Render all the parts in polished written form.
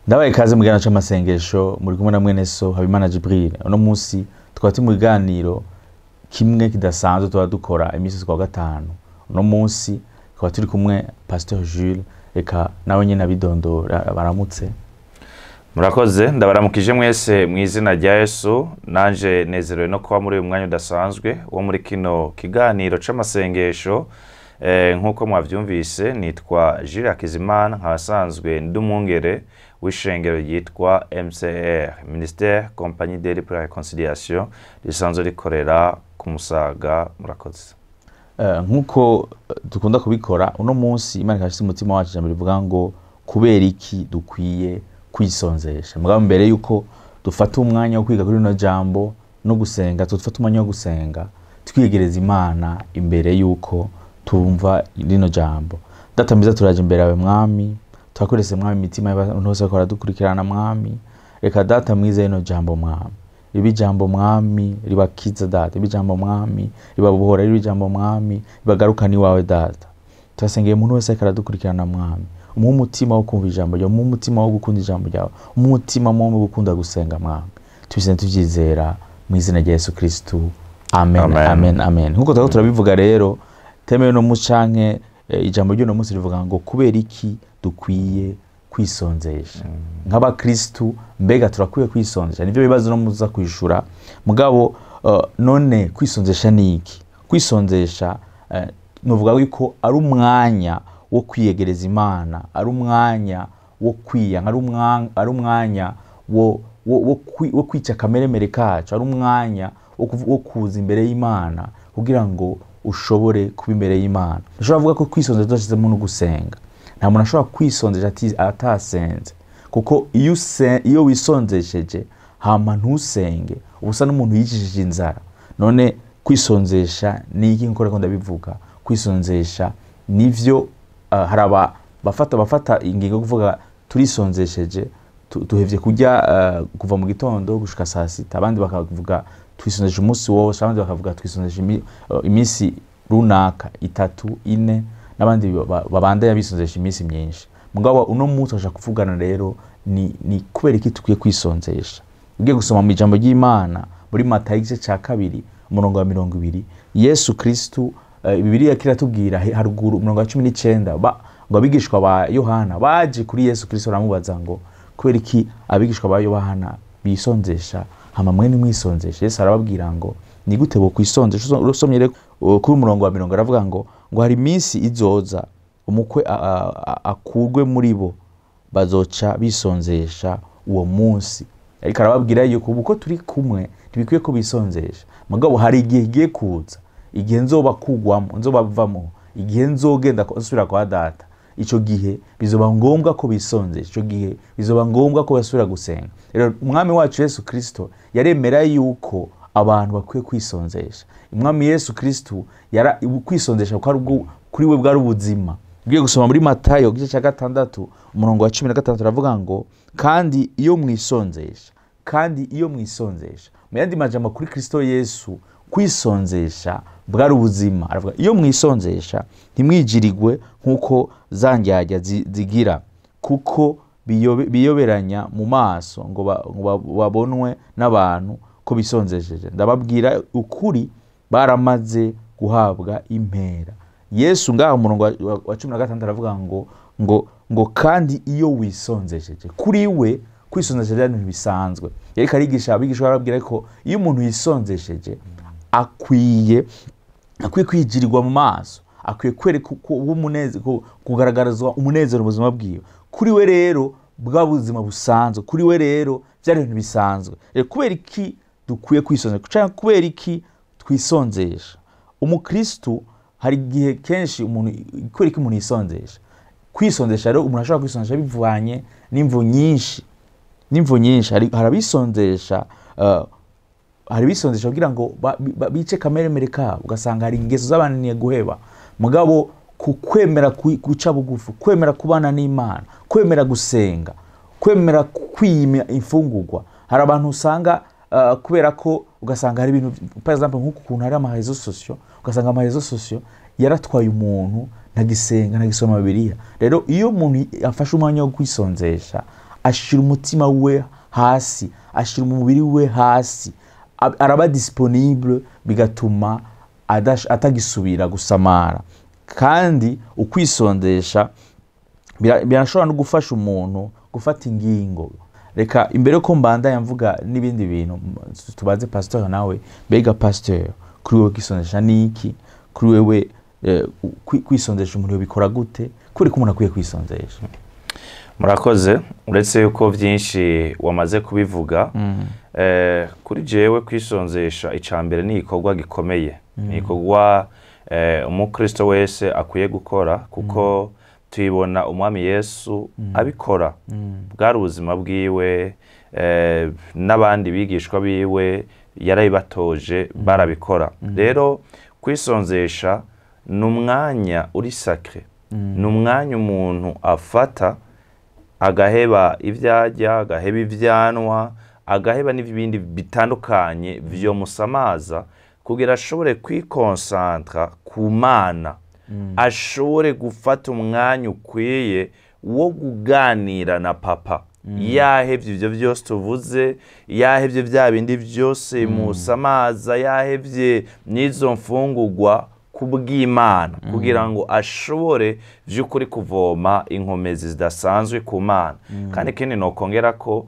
Ndabaye ikaze mu kiganiro c'amasengesho, muri kumwe na mwene so Habimana Jibril. Uno munsi tukaba turi mu kiganiro kimwe kidasanzwe tuba dukora iminsi yose kuwa gatanu. Uno munsi tukaba turi kumwe Pasteur Jules, reka nawe nyene abidondora baramutse. Murakoze, ndabaramukije mwese mu izina rya Yesu. Nanje nezerewe no kuba muri uyu mwanya udasanzwe wo muri kino kiganiro c'amasengesho. Nk'uko mwavyumvise, nitwa Jules Hakizimana, nkaba nsanzwe ndi umwungere w'ishengero ryitwa MCR, Ministère Compagnie d'aide pour la Réconciliation, risanzwe rikorera ku Musaga. Murakoze. Nk'uko dukunda kubikora, uno munsi Imana ikaba ishize umutima wacu ijambo rivuga ngo kubera iki dukwiye kwisonzesha. Mugabo mbere yuko dufata umwanya wo kwiga kuri rino jambo no gusenga, dufata umwanya wo gusenga twiyegereza Imana imbere yuko tumva rino jambo. Data mwiza, turaje imbere yawe Mwami, turakorese Mwami imitima y'abantu bose bariko baradukurikirana Mwami. Reka Data mwiza rino jambo Mwami, ribe ijambo Mwami ribakiza Data, ribe ijambo Mwami ribabohora, ribe ijambo Mwami ribagarukana iwawe Data. Turasengeye umuntu wese ariko aradukurikirana Mwami, umuhe umutima wo kumva ijambo ryawe, umuhe umutima wo gukunda ijambo ryawe, umuhe umutima wo gukunda gusenga Mwami. Tubisenge tuvyizera mu izina rya Yesu Kristu, amen, Amen. amen, amen. Nkuko turiko turabivuga rero, thème y'uno munsi canke ijambo ry'uno munsi rivuga ngo kubera iki dukwiye kwisonzesha nk'abakristu. Mbega turakwiye kwisonzesha? Nivyo bibazo no muza kwishura. Mugabo none kwisonzesha ni iki? Kwisonzesha novuga yuko ari umwanya wo kwiyegereza Imana, ari umwanya wo kwiyanga, ari umwanya wo kwica akameremere kacu, ari umwanya wo kuza imbere y'Imana kugira ngo ushobore kuba imbere y'Imana. Ushobora kuvuga ko kwisonzesha tudashizemo no gusenga. Nta muntu ashobora kwisonzesha atasenze, kuko iyo wisonzesheje hama ntusenge, uba usa n'umuntu yicishije inzara. None kwisonzesha ni iki? Nkuko reko ndabivuga, kwisonzesha nivyo hari aba bafata ingingo yo kuvuga turisonzesheje, duhevye kurya kuva mu gitondo gushika saa sita, abandi bakavuga twisonzeshe umunsi wose, abandi bakavuga twisonzeshe iminsi runaka itatu, ine, n'abandi babandanya bisonzesha iminsi myinshi. Mugabo uno munsi ashaka kuvugana rero ni kubera iki tukwiye kwisonzesha. Ugiye gusoma mu ijambo ry'Imana muri Matayo igice ca 2 umurongo wa 20, Yesu Kristu, Bibiliya kiratubwira haruguru umurongo wa 19, ngo abigishwa ba Yohana baje kuri Yesu Kristo baramubaza ngo kubera iki abigishwa ba Yohana bisonzesha hama mwe ntimwisonzeshe? Yesu arababwira ngo ni gute bo kwisonzesha? Usomye rero kuri umurongo wa 20 aravuga ngo hari iminsi izoza umukwe akurwe muri bo, bazoca bisonzesha uwo munsi. Ariko arababwira yuko ubu ko turi kumwe ntibikwiye ko bisonzesha, mugabo hari igihe kigiye kuza, igihe nzoba kugwamo, nzobavamo, igihe nzogenda nsubira kwa Data. Ico gihe bizoba ngombwa ko bisonzesha, ico gihe bizoba ngombwa ko basubira gusenga. Rero Umwami wacu Yesu Kristo yaremera yuko abantu bakwiye kwisonzesha. Umwami Yesu Kristo yara kwisonzesha ko ari ubwo kuri we bwari ubuzima. Ugiye gusoma muri Matayo igice cya 6 umurongo wa 16 aravuga ngo kandi iyo mwisonzesha, kandi iyo mwisonzesha. Mu yandi majambo, kuri Kristo Yesu kwisonzesha bwari ubuzima. Aravuga iyo mwisonzesha ntimwijirigwe nkuko zandyarya zigira, kuko biyoberanya mu maso ngo babonwe n'abantu ko bisonzesheje. Ndababwira ukuri, baramaze guhabwa impera. Yesu ngaho umurongo wa 16 aravuga ngo kandi iyo wisonzesheje. Kuri we kwisonzesha byari ibintu bisanzwe. Yariko arigisha abigisha, arababwira ko iyo umuntu yisonzesheje akwiye kwigirirwa mu maso, akwiye kwereka kugaragarizwa umunezero mu buzima bwiwe. Kuri we rero bwa buzima busanzwe, kuri we rero byari ibintu bisanzwe. Rero kubera iki dukwiye kwisonzesha? Canke kubera iki twisonzesha? Umukristu hari igihe kenshi umuntu, kubera iki umuntu yisonzesha? Kwisonzesha rero umuntu ashobora kwisonzesha bivanye n'imvo nyinshi, n'imvo nyinshi. Hari abisonzesha, hari bisonzesha kugira ngo bice kameremere kabo, ugasanga hari ingeso z'abananiye guheba. Mugabo ku kwemera guca bugufi, kwemera kubana n'Imana, kwemera gusenga, kwemera kwiyima imfungurwa. Hari abantu usanga kubera ko ugasanga hari ibintu, par exemple nk'uku kuntu hari ama réseaux sociaux, ugasanga ama réseaux sociaux yaratwaye umuntu, ntagisenga, ntagisoma Bibiliya. Rero iyo umuntu afashe umwanya wo kwisonzesha, Ashira umutima we hasi, ashira umubiri we hasi, araba disponible, bigatuma atagisubira gusamara. Kandi ukwisondesha birashobora no gufasha umuntu gufata ingingo. Reka imbere ko mbanda mvuga n'ibindi bintu, tubaze pasteur nawe. Mbega pasteur, kuri wewe kwisondesha niki? Kuri wewe kwisondesha umuntu bikora gute? Kuri ko umuntu akwiye kwisondesha? Murakoze. Uretse yuko byinshi wamaze kubivuga, kuri jewe kwisonzesha icambere ni igikorwa gikomeye, ni igikorwa umukristo wese akwiye gukora, kuko tuyibona umwami Yesu abikora. Bwari ubuzima bwiwe, n'abandi bigishwa biwe yarabibatoje, barabikora. Rero kwisonzesha ni umwanya uri sacré, ni umwanya umuntu afata agaheba ivyarya, agaheba ivyanwa, agaheba n'ibindi bitandukanye vyo musamaza, kugira ashobore kwikonsantra ku Mana, ashobore gufata umwanya ukwiye wo kuganira na Papa. Yahevye ivyo vyose tuvuze, yahevye vya bindi vyose musamaza, yahevye n'izo mfungurwa kubw'Imana, kugira ngo ashobore vy'ukuri kuvoma inkomezi zidasanzwe ku Mana. Kandi ikindi nokongera ko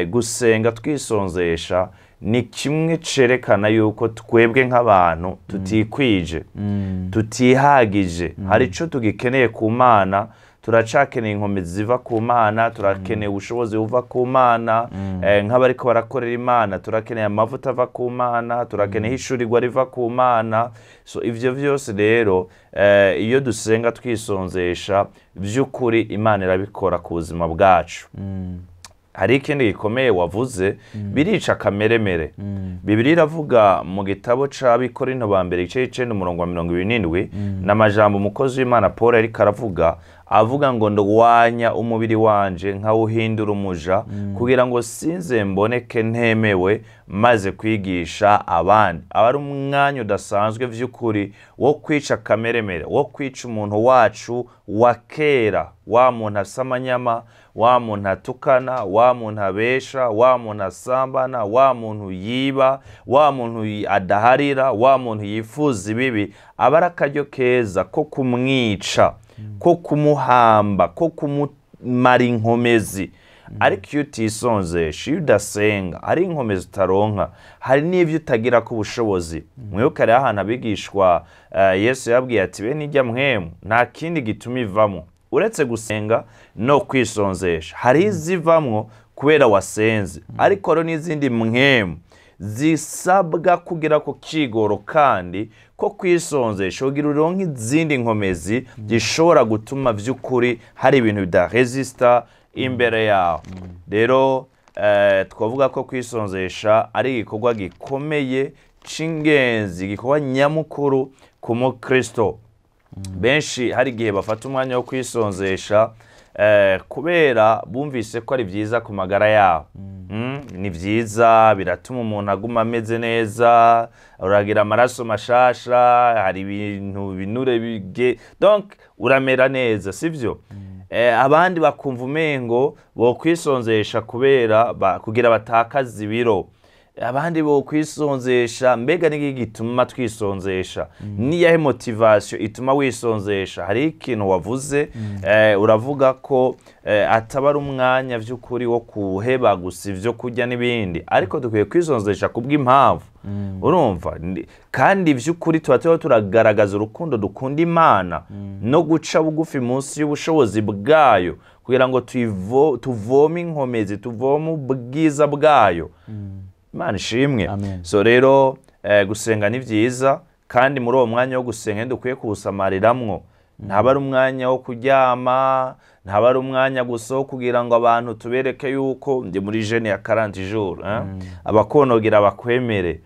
gusenga twisonzesha ni kimwe cerekana yuko twebwe nk'abantu tutikwije, tutihagije, hari ico tugikeneye ku Mana. Turacakeneye inkomezi ziva ku Mana, turakeneye ubushobozi buva ku Mana. Nk'abariko barakorera Imana, turakeneye amavuta ava ku Mana, turakeneye ishurirwa riva ku Mana. So ivyo vyose rero, iyo dusenga twisonzesha, vy'ukuri Imana irabikora ku buzima bwacu. Hari ikindi gikomeye wavuze, birica kameremere. Bibiliya iravuga mu gitabo c'Abikorinto ba mbere, igice c'icenda, umurongo wa 27, n'amajambo umukozi w'Imana Paul yariko aravuga, avuga ngo: "Ndwanya umubiri wanje nkawuhindura umuja, kugira ngo sinze mboneke ntemewe maze kwigisha abandi." Aba ari umwanya udasanzwe vy'ukuri wo kwica kameremere, wo kwica umuntu wacu wa kera, wa muntu asa amanyama, wa muntu atukana, wa muntu abesha, wa muntu asambana, wa muntu yiba, wa muntu adaharira, wa muntu yifuza ibibi. Aba ari akaryo keza ko kumwica, ko kumuhamba, ko kumumara inkomezi. Ariko iyo utisonzesha, iyo udasenga, hari inkomezi utaronka, hari n'ibyo utagira ku bushobozi. Mwibuke hariho ahantu abigishwa Yesu yabwiye ati: "Bene ijya mpwemu nta kindi gituma ivamo uretse gusenga no kwisonzesha." Hari izivamwo kubera wasenze, ariko hariho n'izindi mpwemu zisabwa kugira ku kigoro kandi ko kwisonzesha, kugira uronke izindi nkomezi zishobora gutuma vy'ukuri hari ibintu bidaresista imbere yawe. Rero twavuga ko kwisonzesha ari igikorwa gikomeye c'ingenzi, igikorwa nyamukuru ku mukristo. Benshi hari igihe bafata umwanya wo kwisonzesha kubera bumvise ko ari byiza ku magara yabo. Ni byiza, biratuma umuntu aguma ameze neza, uragira amaraso mashasha, hari ibintu binure bige, donc uramera neza, sivyo? Abandi bakumva umengo bo kwisonzesha kubera kugira batakaze ibiro, abandi bo kwisonzesha. Mbega niki gituma twisonzesha? Niyahe motivation ituma wisonzesha? Hari ikintu wavuze, uravuga ko ataba ari umwanya vy'ukuri wo kuheba gusa ivyo kurya n'ibindi, ariko dukwiye kwisonzesha kubw'impamvu. Urumva, kandi vy'ukuri tuba turiho turagaragaza urukundo dukunda Imana no guca bugufi munsi y'ubushobozi bwayo, kugira ngo tuvome inkomezi, tuvome ubwiza bwayo. Imana ishimwe. Amen. So rero gusenga ni vyiza, kandi muri uwo mwanya wo gusenga dukwiye kuwusamariramwo. Ntaba ari umwanya wo kuryama, ntaba ari umwanya gusa wo kugira ngo abantu tubereke yuko ndi muri jeûne ya 40 jours, eh? Abakonogera bakwemere,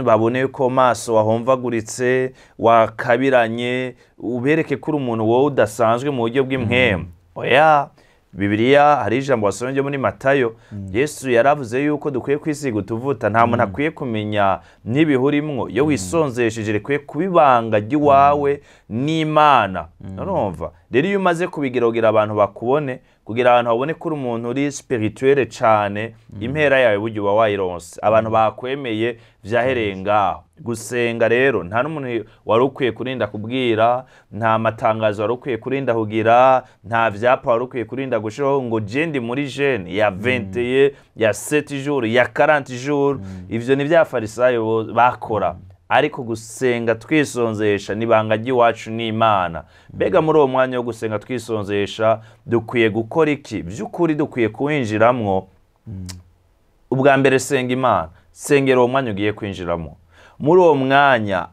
babone yuko maso wahomvaguritse, wakabiranye, ubereke ko uri umuntu wowe udasanzwe mu buryo bw'impwemu. Oya, Bibiliya hari ijambo wasomye ryo muri Matayo. Yesu yaravuze yuko dukwiye kwisiga utuvuta, nta muntu akwiye kumenya n'ibihurimwo. Iyo wisonzesheje, rikwiye kuba ibanga ry'iwawe n'Imana. Urumva? Rero iyo umaze kubigira kugira abantu bakubone, kugira abantu babone ko uri umuntu uri spirituel cane, impera yawe burya uba wayironse, abantu bakwemeye vyahereye ngaho. Gusenga rero nta n'umuntu wari ukwiye kurinda kubwira, nta matangazo wari ukwiye kurinda kugira, nta vyapa wari ukwiye kurinda gushiraho ngo je ndi muri jeûne ya 21, ya 7 jours, ya 40 jours. Ivyo ni vya farisayo bakora. Ariko gusenga twisonzesha nibanga ry'iwacu n'Imana. Mbega muri uwo mwanya wo gusenga twisonzesha dukwiye gukora iki? By'ukuri dukwiye kuwinjiramwo. Ubwa mbere senga Imana, sengera uwo mwanya ugiye kwinjiramo. Muri uwo mwanya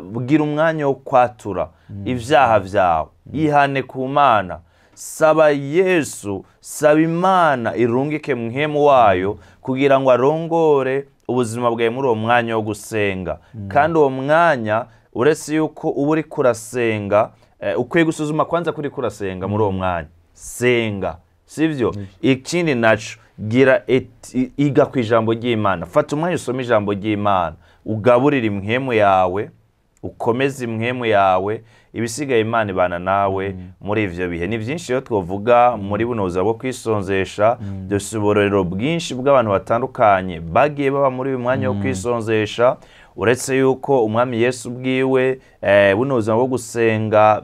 bwira umwanya wo kwatura ibyaha byawe, ihane ku Mana, saba Yesu, saba Imana irungike muhemu wayo kugira ngo arongore ubuzima bwawe muri uwo mwanya wo gusenga. Kandi uwo mwanya uretse yuko uba uri kurasenga, ukwiye gusuzuma kwanza kuri kurasenga muri uwo mwanya. Senga, sivyo? Ikindi naco, gira iga ku ijambo ry'Imana, fata umwanya usome ijambo ry'Imana, ugaburire imhemu yawe, ukomeze imhemu yawe, ibisigaye Imana ibana nawe muri ivyo bihe. Ni byinshi rero twovuga muri buno buzima bwo kwisonzesha. Dufise uburorero bwinshi bw'abantu batandukanye bagiye baba muri uyu mwanya wo kwisonzesha. Uretse yuko umwami Yesu bwiwe buno buzima bwo gusenga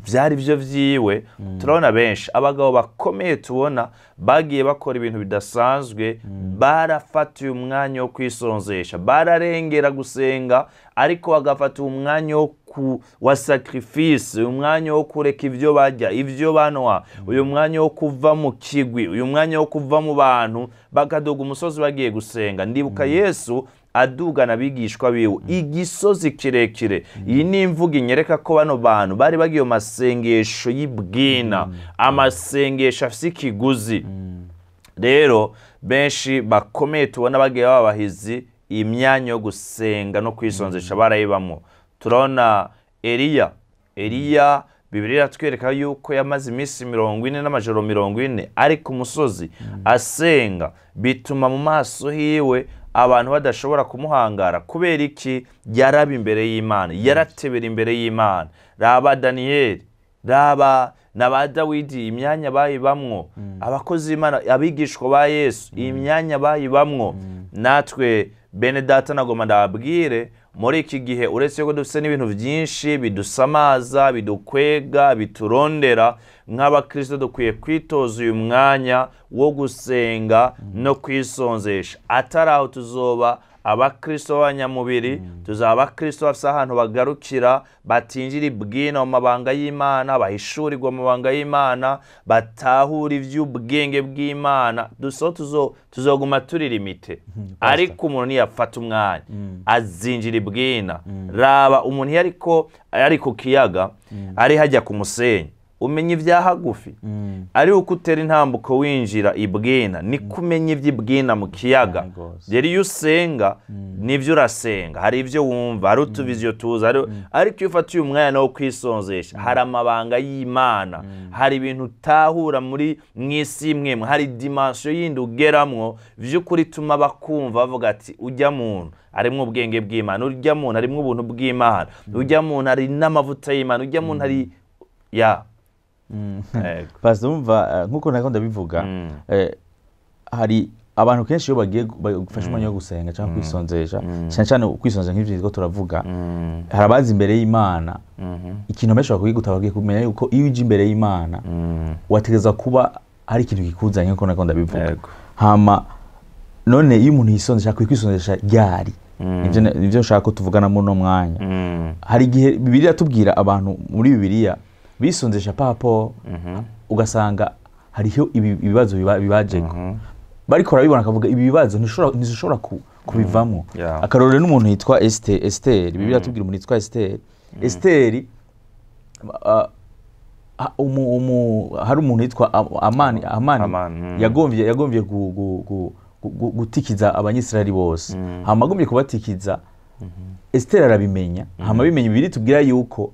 vyari byo vyiwe, turabona benshi abagabo bakomeye tubona bagiye bakora ibintu bidasanzwe, barafatiye umwanya wo kwisonzesha, bararengera gusenga, ariko bagafata umwanya wo wa sacrifice, umwanya wo kureka ivyo barya, ivyo banwa, uyu mwanya wo kuva mu kigwi, uyu mwanya wo kuva mu bantu, bakaduga umusozi bagiye gusenga. Ndibuka Yesu adugana abigishwa biwe igisozi kirekire. Iyi ni imvugo inyereka ko bano bantu bari bagiye mu masengesho y'ibwina, amasengesho afise ikiguzi. Rero benshi bakomeye tubona bagiye babahizi imyanya yo gusenga no kwisonzesha barayibamwo. Turabona Eliya. Eliya Bibiliya iratwereka yuko yamaze iminsi 40 n'amajoro 40 ari ku musozi asenga, bituma mu maso hiwe abantu badashobora kumuhangara. Kubera iki? Yaraba imbere y'Imana, yaratebera imbere y'Imana. Raba Daniyeli, raba na ba Dawidi, imyanya bayibamwo, abakozi b'Imana, abigishwa ba Yesu, imyanya bayibamwo. Natwe bene data nagoma ndababwire, muri iki gihe uretse ko dufite n'ibintu byinshi bidusamaza, bidukwega, biturondera, nk'abakristo dukwiye kwitoza uyu mwanya wo gusenga no kwisonzesha. Atari aho tuzoba abakristo b'abanyamubiri, tuzaba abakristo bafise ahantu bagarukira, batinjira ibwina mu mabanga y'Imana, bahishurirwa mu mabanga y'Imana, batahura ivy'ubwenge bw'Imana. Tuzoguma turi limite. Ariko umuntu ntiyafata umwanya azinjira ibwina. Raba umuntu yariko ari ku kiyaga, ari hajya ku musenyi, umenye ibyahagufi, ari uko utera intambuko winjira ibwina, ni kumenya iby'ibwina mu kiyaga. Rero iyo usenga nivyo urasenga, hari ibyo wumva, hari utuvizyo tuza, ariko iyo ufatiye umwanya wo kwisonzesha, hari amabanga y'Imana, hari ibintu utahura muri mw'isi imwe, hari dimension yindi ugeramwo vy'ukuri tuma bakumva bavuga ati ujya muntu arimwo ubwenge bw'Imana, ujya muntu arimwo ubuntu bw'Imana, ujya muntu ari n'amavuta y'Imana, ujya muntu ari ya. Pastor, umva nkuko nako ndabivuga, hari abantu kenshi iyo bagiye gufasha umwanya wo gusenga cyangwa kwisonzesha, cyane cyane kwisonzesha nk'ivyo two turavuga, hari abazi imbere y'Imana. Ikintu benshi bakwiye gutabagiye kumenya yuko iyo uje imbere y'Imana wategeza kuba hari ikintu kikuzanye, nkuko nako ndabivuga. Hama none iyo umuntu yisonzesha akwiye kwisonzesha ryari? Nivyo nshaka ko tuvugana muri no mwanya. Hari igihe Bibiliya tubwira abantu muri Bibiliya bisonzesha papo, ugasanga hariho ibibazo bibajeko, bariko barabibona akavuga ibi bibazo ntishobora kubivamo. Akarorero n'umuntu yitwa Esther. Bibiliya tubwira umuntu yitwa Esther. Esther hari umuntu yitwa Amani yagombye gutikiza Abanyisirayeli bose. Hama agombye kubatikiza, Esther arabimenya. Hama bimenye, Bibiliya tubwira yuko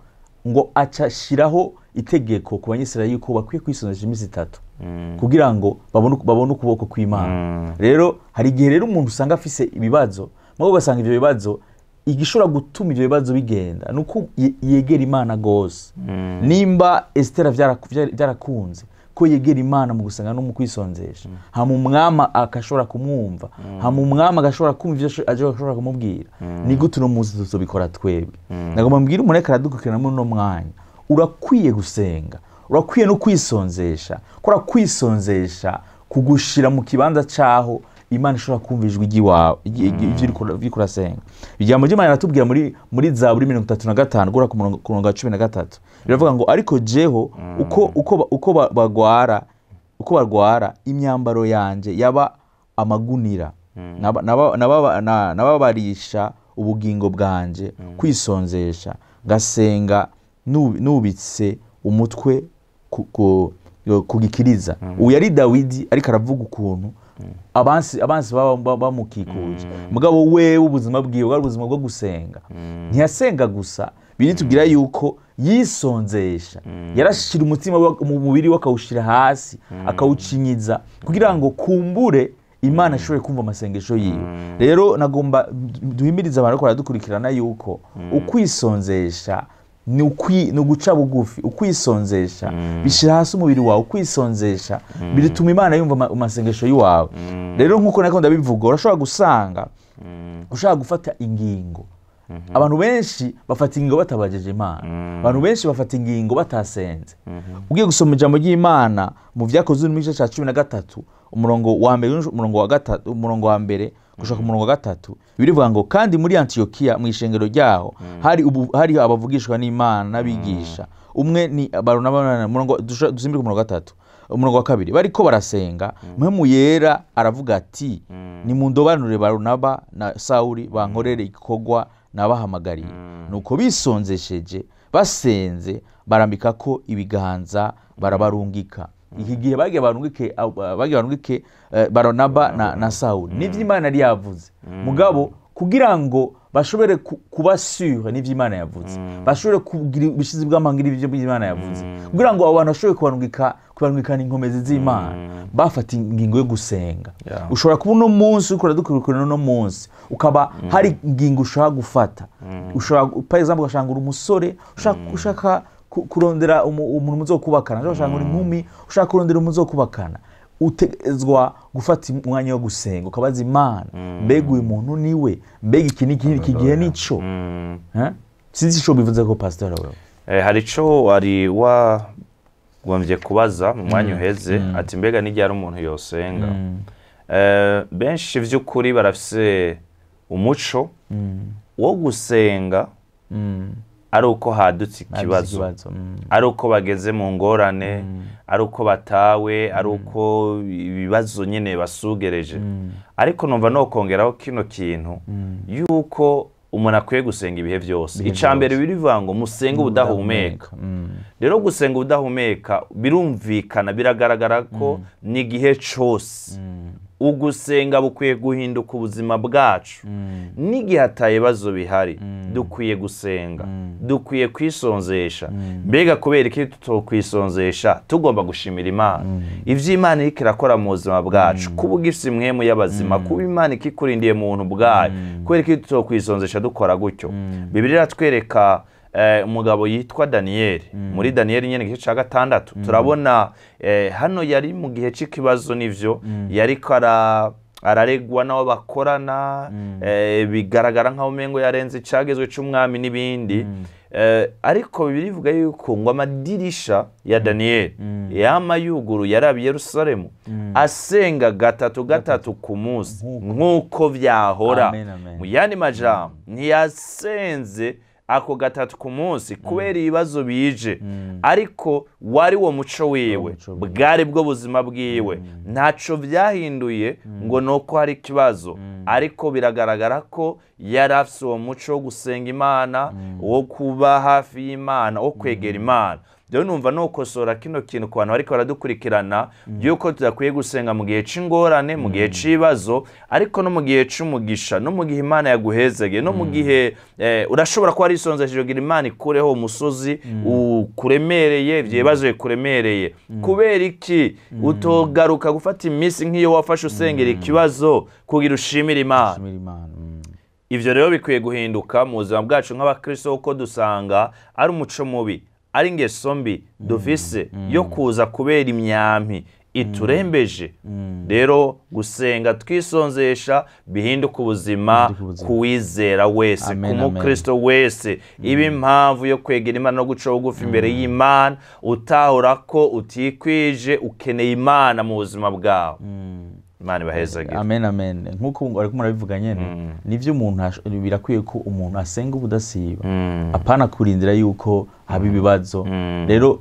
ngo aca shiraho itegeko ku Banyisirayeli yuko bakwiye kwisonzesha iminsi 3 kugira ngo babone ukuboko kw'Imana. Rero hari igihe rero umuntu usanga afise ibibazo, mugabo ugasanga ivyo bibazo Igishobora gutuma ivyo bibazo bigenda nuko yegera Imana gose. Nimba Esther vyarakunze ko yegera Imana mu gusenga no mu kwisonzesha, hama umwama akashobora kumwumva, hama umwama agashobora kumva ivyo ashobora kumubwira, ni gute uno munsi tuzobikora twebwe? Nagomba mbwira umuntu ariko aradukurikirana muri uno mwanya, urakwiye gusenga, urakwiye no kwisonzesha. Kora kwisonzesha kugushira mu kibanza caho Imana ishobora kumva ijwi ry'iwawe ivyo uriko urasenga. Ijambo ry'Imana riratubwira muri Zaburi 35 gura ku murongo wa 13, biravuga ngo ariko jeho uko bagwara imyambaro yanje yaba amagunira, nababarisha ubugingo bwanje kwisonzesha, ngasenga nubitse umutwe kugikiriza. Uyu yari Dawidi ariko aravuga ukuntu abansi bamukikuje. Mugabo wewe ubuzima bwiwe bwari ubuzima bwo gusenga. Ntiyasenga gusa, biritubwira yuko yisonzesha, yarashira umutima mu mubiri we akawushira hasi, akawucinyiza kugira ngo kumbure Imana ishobore kumva amasengesho yiwe. Rero nagomba duhimiriza abantu ko baradukurikirana yuko ukwisonzesha ni uguca bugufi. Ukwisonzesha bishira hasi umubiri wawe, ukwisonzesha bituma Imana yumva amasengesho yiwawe. Rero nkuko nako ndabivuga, urashobora gusanga ushaka gufata ingingo. Abantu benshi bafata ingingo batabajeje Imana, abantu benshi bafata ingingo batasenze. Ugiye gusoma ijambo ry'Imana mu Vyakozwe mu gice ca 13 umurongo wa mbere, umurongo wa gatatu, umurongo wa mbere gushaka umurongo wa gatatu, birivuga ngo kandi muri Antiokia mu ishengero ryaho hari abavugishwa n'Imana n'abigisha. Umwe ni Barunaba, umurongo dusimbire ku murongo wa gatatu, umurongo wa kabiri, bariko barasenga, Mpwemu Yera aravuga ati nimundobanure Barunaba na Sauli bankorere igikorwa nabahamagariye. Nuko bisonzesheje basenze barambika ko ibiganza barabarungika. Iki gihe bagiye barungike Barunaba na Sauli, nivyo Imana yari yavuze. Mugabo kugira ngo bashobore kuba sure n'ivyo Imana yavuze, bashobore kugira ubushizi bw'amanga n'ivyo Imana yavuze, kugira ngo abo bantu bashobore kubarungikana inkomezi z'Imana, bafata ingingo yo gusenga. Ushobora kuba uno munsi uriko uradukurikirana uno munsi ukaba hari ingingo ushaka gufata. Ushobora par exemple ugashanga uri umusore ushaka kurondera umuntu muzokubakana, ushaka uri inkumi ushaka kurondera umuzokubakana, utegezwa gufata umwanya wo gusenga ukabaza Imana, mbega uyu muntu niwe, mbega iki n'iki gihe nico. Sinzi ico bivuze ko pastor wewe. Hari ico wari wagomvye kubaza mu mwanya uheze, ati mbega ni ryari umuntu yosenga? Benshi vy'ukuri barafise umuco wo gusenga ari uko hadutse ikibazo, ari uko bageze mu ngorane, ari uko batawe, ari uko ibibazo nyene basugereje. Ariko numva no kongeraho kino kintu yuko umuntu akwiye gusenga ibihe byose. Icambere birivuga ngo musenge ubudahumeka. Rero gusenga ubudahumeka birumvikana, biragaragara ko ni igihe cose ugusenga bukwiye guhinduka ubuzima bwacu. N'igihe atabibazo bihari dukwiye gusenga, dukwiye kwisonzesha. Mbega kubera iki tutokwisonzesha? Tugomba gushimira Imana ivyo Imana iriko irakora mu buzima bwacu, kuba ugifise impwemu y'abazima, kuba Imana ikikurindiye mu buntu bwayo. Kubera iki tutokwisonzesha dukora gutyo? Bibiliya iratwereka umugabo yitwa Daniyeli. Muri Daniyeli nyene igice ca 6 turabona hano yari mu gihe c'ikibazo, nivyo yariko araregwa n'abo bakorana, bigaragara nkaho umengo yarenze icagezwe c'umwami n'ibindi. Ariko Bibiliya ivuga yuko ngo amadirisha ya Daniyeli yama yuguruye yaraba i Yerusalemu, asenga gatatu ku munsi nk'uko vyahora. Mu yandi majambo, ntiyasenze ako gatatu ku munsi kubera ibibazo bije, ariko wari wo muco wiwe, bwari bwo buzima bwiwe. Ntaco vyahinduye ngo nuko hari ikibazo, ariko biragaragara ko yari afise uwo muco wo gusenga Imana, wo kuba hafi y'Imana, wo kwegera Imana. Rero numva nokosora kino kintu ku bantu bariko baradukurikirana, yuko tudakwiye gusenga mu gihe c'ingorane, mu gihe c'ibibazo, ariko no mu gihe c'umugisha, no mu gihe Imana yaguhezege, no mu gihe urashobora kuba warisonzesheje kugira Imana ikureho umusozi ukuremereye, ivyo bibazo bikuremereye. Kubera iki utogaruka gufata iminsi nk'iyo wafashe usengera ikibazo kugira ushimire Imana? Ivyo rero bikwiye guhinduka mu buzima bwacu nk'abakristo, kuko dusanga ari umuco mubi, ari ingeso mbi dufise yo kuza kubera imyampi iturembeje. Rero gusenga twisonzesha bihinduka ubuzima kuwizera wese, ku mukristo wese. Iba impamvu yo kwegera Imana no guca bugufi imbere y'Imana, utahura ko utikwije, ukeneye Imana mu buzima bwawe. Imana ibahezagire. Amen, amen. Nkuko ariko murabivuga nyene, nivyo umuntu birakwiye ko umuntu asenga ubudasiba, apana kurindira yuko haba ibibazo. Rero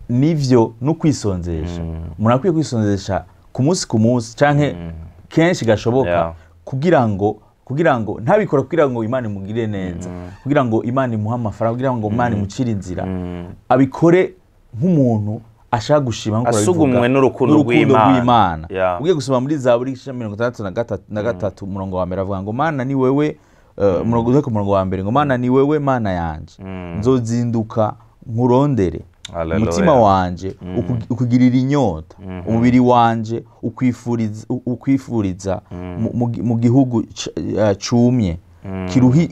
nivyo no kwisonzesha, umuntu akwiye kwisonzesha ku munsi ku munsi canke kenshi gashoboka, kugira ngo ntabikora kugira ngo Imana imugire neza, kugira ngo Imana imuhe amafaranga, kugira ngo Imana imucire inzira. Abikore nk'umuntu ashaka gushima, nkuko asugumwe n'urukundo rw'Imana. Ugiye gusoma muri Zaburi 63 umurongo wa mbere avuga ngo Mana ni wewe, umurongo wa mbere ngo Mana ni wewe Mana yanje, nzozinduka nkurondere, umutima wanje ukugirira inyota, umubiri wanje ukwifuriza mu gihugu cumye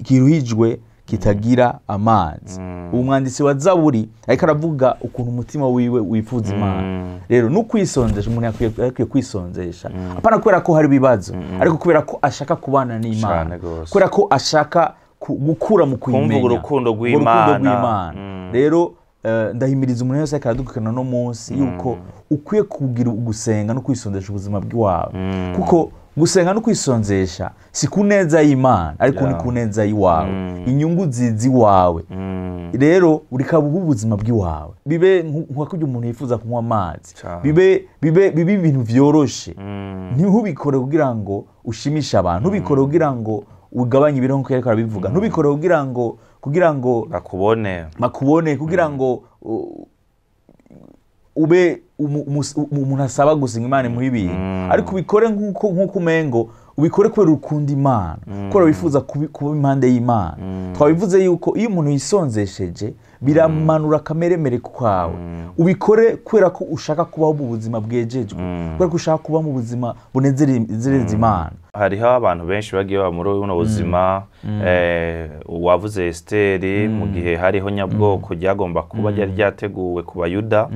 kiruhijwe kitagira amazi. Umwanditsi wa Zaburi ariko aravuga ukuntu umutima wiwe wifuza Imana. Rero no kwisonzesha, umuntu akwiye kwisonzesha, apana kubera ko hari ibibazo, ariko kubera ko ashaka kubana n'Imana, kubera ko ashaka gukura mu kwimenya urukundo rw'Imana. Rero ndahimiriza umuntu wese akaradukana no munsi yuko ukwiye kugira gusenga no kwisonzesha ubuzima bwawe, kuko gusenga no kwisonzesha si kuneza y'Imana, ariko ni kuneza yiwawe, inyungu zizi wawe. Rero urikaba ubuzima bw'iwawe, bibe nka kujya umuntu yifuza kunywa amazi, bibe bibe ibintu vyoroshe. Ntubikore kugira ngo ushimishe abantu, ntubikore kugira ngo ugabanye ibiro nkuko yariko arabivuga, ntubikore kugira ngo bakubone, kugira ngo ube umuntu asaba gusenga Imana imuhe ibintu, ariko ubikore nkuko umengo ubikore kubera ukunda Imana, kubera wifuza kuba impande y'Imana. Twabivuze yuko iyo umuntu yisonzesheje biramanura kameremere kwawe. Ubikore kubera ko ushaka kubaho mu buzima bwejejwe, kubera ko ushaka kuba mu buzima bunezereza Imana. Hariho abantu benshi bagiye baba muri buno buzima. Wavuze Esteri, mu gihe hariho nyabwoko ryagomba kuba ryari ryateguwe ku Bayuda.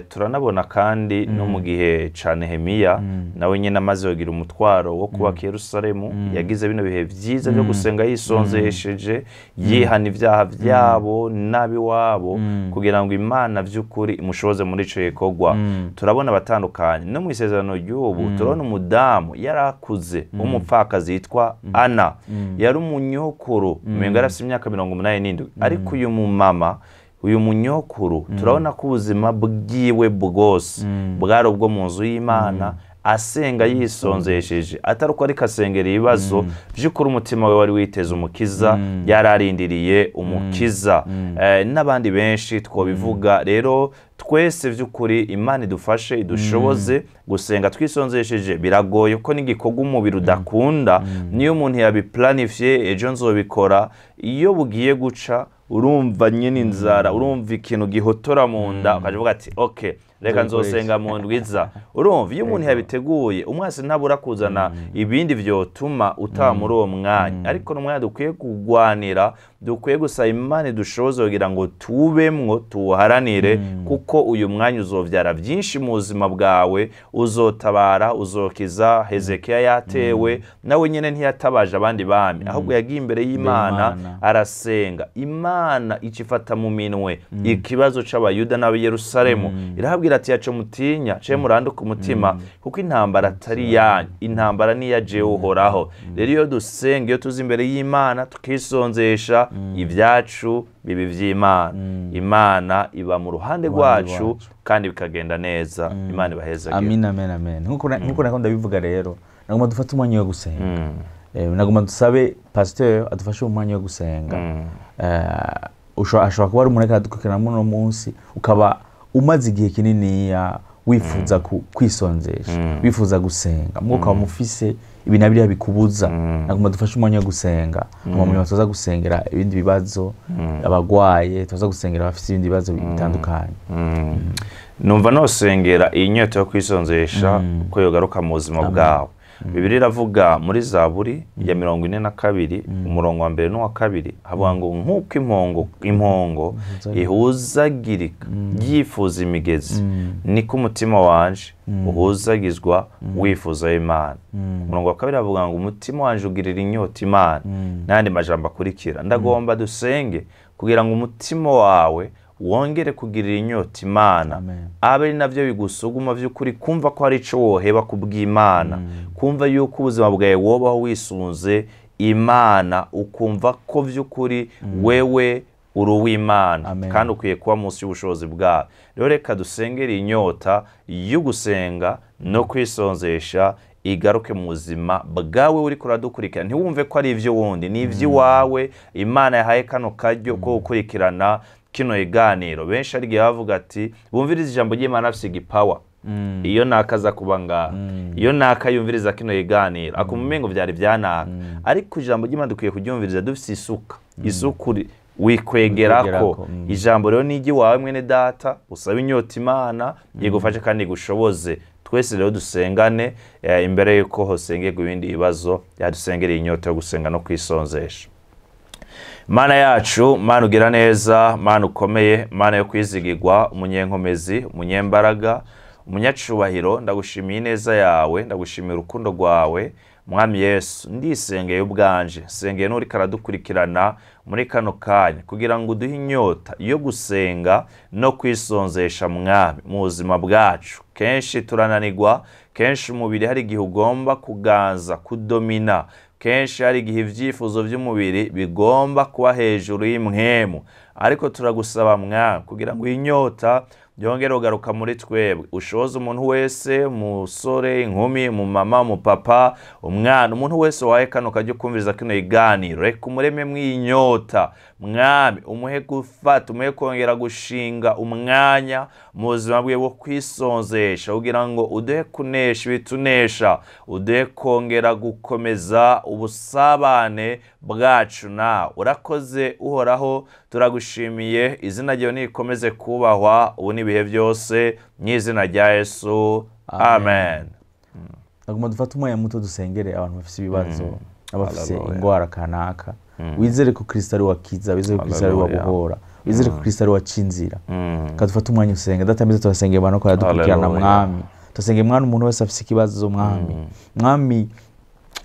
Turanabona kandi no mu gihe ca Nehemiya, nawe nyine amaze kugira umutwaro wo kubaka Yerusalemu, yagize bino bihe vyiza byo gusenga yisonzesheje, yihana ibyaha byabo n'abiwabo, kugira ngo Imana vy'ukuri imushoboze muri ico gikorwa. Turabona abatandukanye no mu isezerano ry'ubu, turabona umudamu yarakuze umupfakazi yitwa Ana, yari umunyokuru, umengo yari afise imyaka 87, ariko uyu mumama, uyu munyokuru, turabona ko ubuzima bwiwe bwose bwari ubwo mu nzu y'Imana, asenga yisonzesheje, atari uko ariko asengera ibibazo by'ukuri, umutima we wari witeze umukiza, yararindiriye umukiza. N'abandi benshi twobivuga. Rero twese by'ukuri Imana idufashe, idushoboze gusenga twisonzesheje. Biragoye ko n'igikorwa umubiri udakunda, niyo umuntu yabiplanifiye ejo nzobikora, iyo bugiye guca urumva nyine inzara, urumva ikintu gihotora mu nda, ukavuga ati okay, reka nzosenga mu ndwiza. Urumva iyo umuntu yabiteguye, umwasi ntabura kuzana ibindi vyotuma utaba muri uwo mwanya. Ariko n'umwanya dukwiye kugwanira, dukwiye gusaba Imana idushoboze kugira ngo tubemwo, tuwuharanire, kuko uyu mwanya uzovyara byinshi mu buzima bwawe, uzotabara, uzokiza. Hezekiya yatewe, nawe nyene ntiyatabaje abandi bami, ahubwo yagiye imbere y'Imana arasenga. Imana icifata mu minwe ikibazo c'Abayuda n'Abayerusalemu, irahabwira ati yaco mutinya, ce muranduka umutima, kuko intambara atari yanyu, intambara ni iya jewe Uhoraho. Rero iyo dusenga, iyo tuzi imbere y'Imana tukisonzesha, ibyacu bibi vy'Imana, Imana iba mu ruhande rwacu kandi bikagenda neza. Imana ibahezagire. Amen, amen, amen. Nkuko nako ndabivuga rero, nagomba dufate umwanya wo gusenga. Nagomba dusabe pasteur adufashe umwanya wo gusenga. Ashobora kuba ari umuntu akadukurikirana muno munsi, ukaba umaze igihe kinini wifuza kwisonzesha, wifuza gusenga, mwo ukaba mufise ibintu biriya bikubuza. Nagomba dufashe umwanya wo gusenga, mu tuza gusengera ibindi bibazo, abagwaye tuza gusengera abafite ibindi bibazo bitandukanye. Numva nosengera iyi nyota yo kwisonzesha ko yogaruka mu buzima bwawe. Bibiliya iravuga muri Zaburi ya 42 umurongo wa 1 n'uwa 2, havuga ngo nk'uko impongo ihuzagirika yifuza imigezi, niko umutima wanje uhuzagizwa wifuza Imana. Umurongo wa 2 avuga ngo umutima wanje ugirira inyota Imana, n'andi majambo akurikira. Ndagomba dusenge kugira ngo umutima wawe wongere kugirira inyota Imana, abe navyo bigusuguma vy'ukuri kumva ko hari ico woheba kubw'Imana, kumva yuko ubuzima bwawe wobaho wisunze Imana, ukumva ko vy'ukuri wewe uri uw'Imana kandi ukwiye kuba munsi y'ubushobozi bwawe. Rero reka dusengere inyota yo gusenga no kwisonzesha igaruke mu buzima bwawe uri kuradukurikirana. Ntiwumve ko ari ivyo wundi, ni ivy'iwawe Imana yahaye kano karyo ko gukurikirana kino iganiro. Benshi ari gihe bavuga ati bumviriza ijambo ry'Imana afise igipawa, iyo nakaza kuba ngaha, iyo naka yumviriza kino iganiro akumva ngo vyari vyanaka. Ariko ijambo ry'Imana dukwiye kuryumviriza dufise isuka, isuku wikwegerako. Ijambo rero ni iry'iwawe mwene data, usaba inyota Imana igufashe kandi igushoboze. Twese rero dusengane imbere yuko hosengerwa ibindi bibazo, yadusengereye inyota yo gusenga no kwisonzesha. Mana yacu, Mana ugira neza, Mana ukomeye, Mana yo kwizigirwa, umunyenkomezi, umunyembaraga, umunyacubahiro, ndagushimiye ineza yawe, ndagushimiye urukundo rwawe. Mwami Yesu, ndisengeye ubwanje, sengeye n'uri karadukurikirana muri kano kanya kugira ngo uduhe inyota yo gusenga no kwisonzesha Mwami mu buzima bwacu. Kenshi turananirwa, kenshi umubiri hari igihe ugomba kuganza, kudomina, kenshi hari igihe ivyifuzo vy'umubiri bigomba kuba hejuru y'imwemu. Ariko turagusaba Mwami kugira ngo inyota yongere ugaruka muri twebwe, ushoze umuntu wese, umusore, inkumi, umumama, umupapa, umwana, umuntu wese wahe kano kajya kumviriza kino iganiro, reka umureme mw'inyota Mwami, umuhe gufata, umuhe kongera gushinga umwanya mu buzima bwe wo kwisonzesha, kugira ngo uduhe kunesha ibitunesha, uduhe kongera gukomeza ubusabane bwacu nawe. Urakoze Uhoraho, turagushimiye, izina ryawe nikomeze kubahwa ubu n'ibihe byose, mu izina rya Yesu, amen. Nagomba dufate umwanya muto dusengere abantu bafise ibibazo, abafise ingwara kanaka. Wizere ko Kristo ari wakiza, wizere ko Kristo ari wabohora, wizere ko Kristo ari wacinzira. Kadufate umwanya usenga. Data mwiza, turasengera abantu ko yadukurikirana Mwami. Turasengera mwana umuntu wese afise ikibazo Mwami. Mwami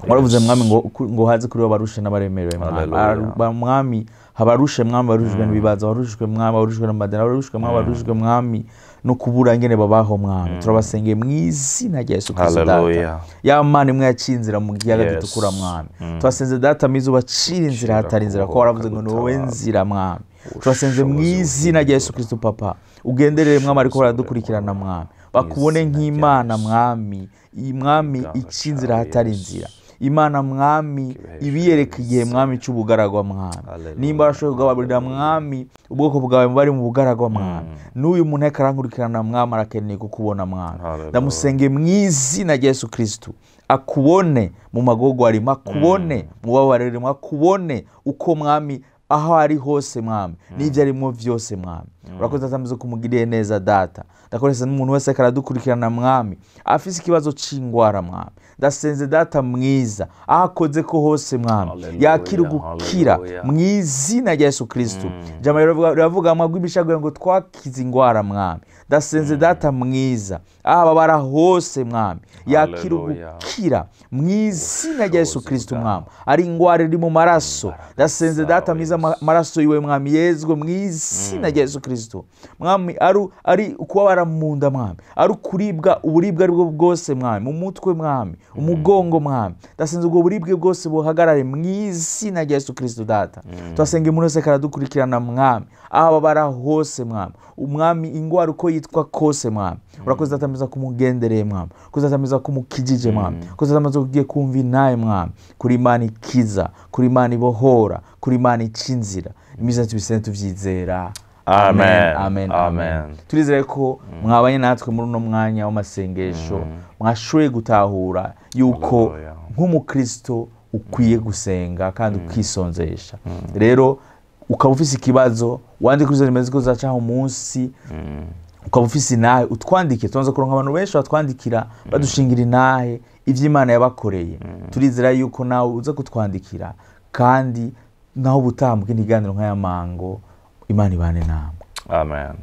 waravuze Mwami ngo haze kuri abarushe n'abaremerewe Mwami. Mwami habarushe Mwami, barushwe n'ibibazo, barushwe Mwami, barushwe n'amadeni, barushwe Mwami, barushwe Mwami no kubura ngene babaho Mwami. Turabasengeye mu izina rya Yesu Kristo Data. Ya Mana imwe yacinzira mu kiyaga gitukura Mwami. Turasenze Data mwiza ubacira inzira hatari inzira, ko waravuze ngo ni wowe nzira Mwami. Turasenze mu izina rya Yesu Kristo Papa, ugenderere Mwami ariko baradukurikirana Mwami, bakubone nk'Imana Mwami, Mwami icinzira hatari inzira. Imana Mwami ibiyereka igihe Mwami cy'ubugaragwa Mwami. Nimba arashoboye kugaburira Mwami ubwoko bwawe bari mu bugaragwa Mwami, n'uyu muntu akarankurikirana Mwami arakeneye kukubona Mwami. Ndamusenge mu izina rya Yesu Kristo akubone mu magogo arimo, akubone mu bababaro arimo, akubone uko Mwami aho ari hose Mwami, n'ibyo arimo vyose Mwami. Urakoze Data mwiza kumugiriye neza Data. Ndakoresha n'umuntu wese akaradukurikirana Mwami afise ikibazo c'ingwara Mwami. Ndasenze Data mwiza ahakoze ko hose Mwami yakira gukira mu izina rya Yesu Kristo. Jambo riravuga amagwi ibishago ngo twakize ingwara Mwami. Ndasenze Data mwiza ahababara hose Mwami yakira gukira mu izina rya Yesu Kristo Mwami. Ari ingwara iri mu maraso, ndasenze Data mwiza amaraso yiwe Mwami yezwe mu izina rya Yesu Kristo Mwami. Ari kubabara mu nda Mwami, ari kuribwa uburibwe aribwo bwose Mwami, mu mutwe Mwami, umugongo Mwami, ndasenze ubwo buribwe bwose buhagarare mu izina rya Yesu Kristo Data. Turasenga umuntu wese karadukurikirana Mwami ahababara hose Mwami, umwami ingwara uko yitwa kose Mwami. Urakoze Data mwiza kumugendereye Mwami, urakoze Data mwiza kumukijije Mwami, urakoze Data mwiza kugiye kumva inaye Mwami, kuri Imana ikiza, kuri Imana ibohora, kuri Imana icinzira. Imiza tubisene tuvyizera. Amen. Amen. Amen. Turizere ko mwabanye natwe muri uno mwanya w'amasengesho, mwashoboye gutahura yuko nk'umukristo ukwiye gusenga kandi ukisonzesha. Rero ukaba ufise ikibazo, wandike kuri izo nimero zacaho munsi, Ukaba ufise inahe, utwandike. Tubanza kuronka abantu benshi batwandikira, badushingira inahe ivyo Imana yabakoreye. Turizera yuko nawe uza kutwandikira, kandi naho ubutaha mu kindi kiganiro nk'aya mango. Imana ibane namwe. Amen.